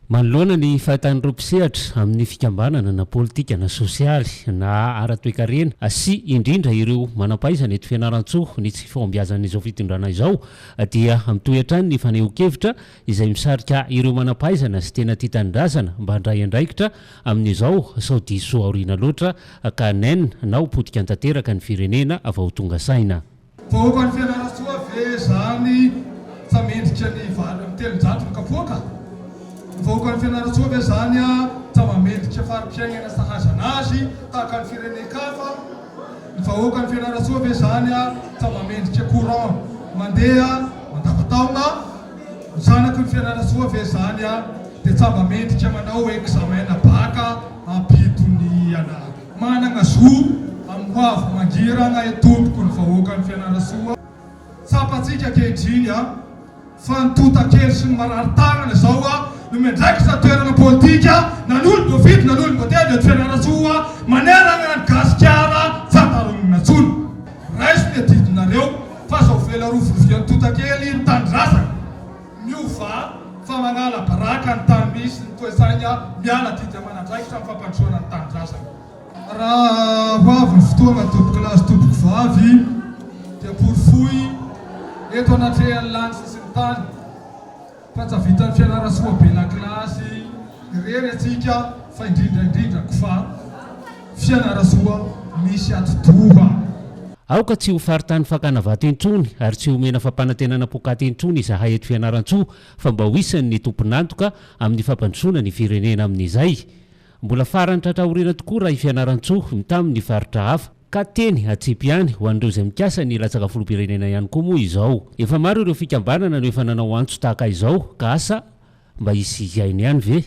Manoloana ny fahitan'ireo mpisehatra amin'ny fikambanana na politika na sosialy na ara-toekarena sy indrindra ireo manampahaizana eto Fianarantsoa ny tsy fahombiazan'izao fitondrana izao dia mitohy hatrany ny fanehoan-kevitra izay misarika ireo manampahaizana sy tena tia tanindrazana mba handray andraikitra amin'izao sao diso aoriana loatra ka nen na ho potika tanteraka ny firenena vao tonga saina. Vahoakan'i Fianarantsoa ve zany tsa mendrika ny 308 ny kapoaka? Ny vahoakan'i Fianarantsoa ve zany tsa mba mendrika fari-piainana sahaza anazy tahaka ny firenen-kafa? Ny vahoakan'i Fianarantsoa ve zany tsa mba mendrika courant mandeha mandava-taona? Ny zanaky ny Fianarantsoa ve zany dia tsa mba mendrika manao examen na bac ampitoniana? Managna zo amin'ny ho avy mangirana e tompoko ny vahoakan'i Fianarantsoa. Tsapantsika ankehitriny a fa ny tontakely sy ny marary tanana izao a no miandraikitra toerana politika na ny olom-boafidy na ny olom-boatendry eto Fianarantsoa manerana an'i Gasikara tsy antaronina intsony. Raiso ny adidinareo fa aza ovela rovirovian'ny tontakely ny tanindrazana. Miovà fa manala baraka ny tany misy ny toe-tsaina miala adidy aman'andraikitra amin'ny fampandrosoana ny tanindrazana. Raha ho avy ny fotoana tompokolahy sy tompokovavy dia porofoy eto anatrehan'ny lanitra sy ny tany fa tsy havitan'ny Fianarantsoa be lakilasy irery antsika fa indrindra indrindra kofa Fianarantsoa misy atidoha. Aoka tsy ho faritany fakana vato intsony ary tsy homena fampanantenana pokaty intsony izahay eto Fianarantsoa fa mba ho isan'ny tompon'antoka amin'ny fampandrosoana ny firenena amin'izay. Mbola farany tratra aoriana tokoa raha i Fianarantsoa mitamin'ny ny faritra hafa ka teny atsipy ihany ho an'ireo izay mikasa ny hilatsaka filoham-pirenena ihany koa moa izao. Efa maro ireo fikambanana no efa nanao antso tahaka izao ka asa mba hisy hihaino ihany ve?